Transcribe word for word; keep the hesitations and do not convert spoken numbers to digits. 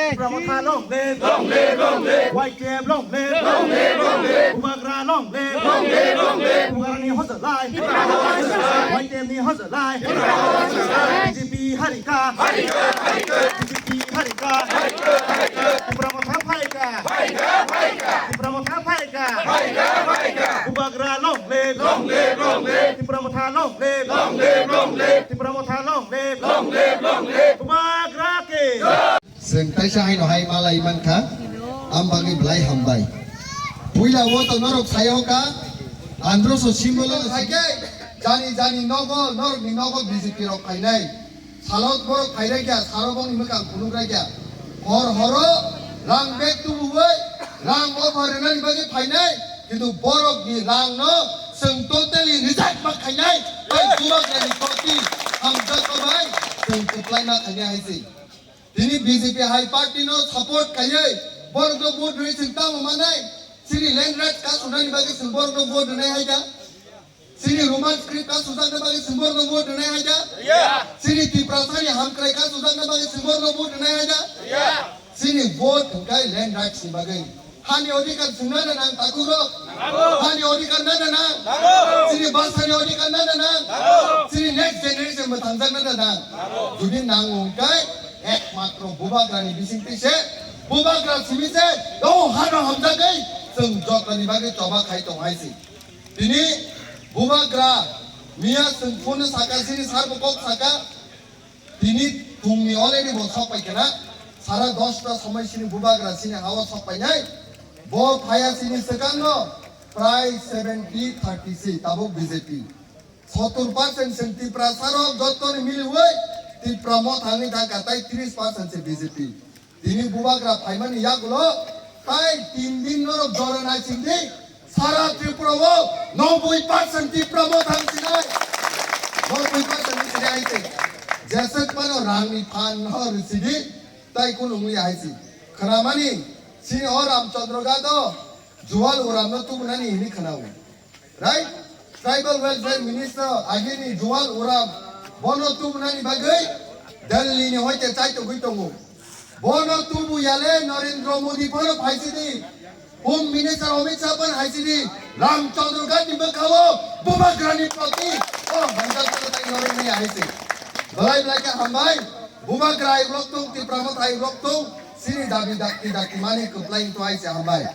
Tipra Motha long live. Long live, long live. Y T F long live. Long live, long live. Bubagra long live. Long live, long live. Bubagrani hojolai. Tipra Motha hojolai. Y T F ni hojolai. Tipra Motha hojolai. B J P harika. Harika, harika. B J P harika. Harika, harika. Tipra Motha phaika. Phaika, phaika. Tipra Motha phaika. Phaika, phaika. Bubagra long live. Long live, long live. Tipra Motha long live. Long live, long live. Tipra Motha long live. Long live, long live. Bubagra ke. Chwng kaisa haino hai malai mankha, am bagwi belai hambai. Puila o to norok sayo ka, androso simbolo no saike, jani jani nogo, norok ni nogo B J P rok phainai. Salot borok phairai kya, saro bongni mwkang phunukrai kya. Hor horo rang bag tubuwi, rang offer rwnani bagwi phainai, kintu borokni rangno chwng totally reject ma khainai, tei Bubagrani proti hamjakma bai chwng kwplai ma khainai hai se. Tini B J P hai party no support khaiwi borokno vote rwi chwng tamo manai? Chini land rights kasunani bagwi chwng borokno vote rwnai hai da? Chini Roman script kasunjakna bagwi chwng borokno vote rwnai hai da? Chini Tiprasani hamkrai kasunjakna bagwi chwng borokno vote rwnai hai da? Chini vote hwnkhe land rights ni bagwi. Hani odhikar chwngna da nang takhuk rok? Hani odhikar na da nang? Chini bhasani odhikar na da nang? Chini next generation mwthangjakna da nang? Jodi nang wngkhe ekmatro Bubagrani bisingtwi se, Bubagra simi se, o hano hamjagwi chwng jotoni bagwi choba khai tong hai se. Tini Bubagra miya chwng phone saka, chini sar bo kok saka, tini phungni already bo sok pai kana, sara dosta somoi chini Bubagra chini hao sok painai, bo phaya chini swkango prai seventy thirty se tabuk B J P. Sottor percent chwng Tiprasa rok jottoni miliwi Tipra Motha wngwi thangkha, tai tris percent se B J P. Tini Bubagra phaimani yagulo tai tin din norok jora nai chingdi, sara Tripura o noboi percent Tipra Motha wng sinai. Noboi percent wng sinai hai se. Jeswk mano rangni phan no rwsidi, tai kunu wngya hai se. Khwnamani, chini o Ramchandra Ghat o Jual Uram no tubunani hini khwnao. Right? Tribal Welfare Minister agini Jual Uram bono tubunani bagwi Delhi ni hoite chaitogwi tongo. Bono tubu yale Narendra Modi phano phaisidi. Home Minister Amit Shah phano haisidi. Ramchandra Ghat ni bwkhao Bubagrani proti o hamjakmano tai norwi maya haisi. Belai belai khe hambai. Bubagra ai block tong, Tipra Motha ai block tong. Sini dabi dakti dakti mani kwplai to haisi hambai.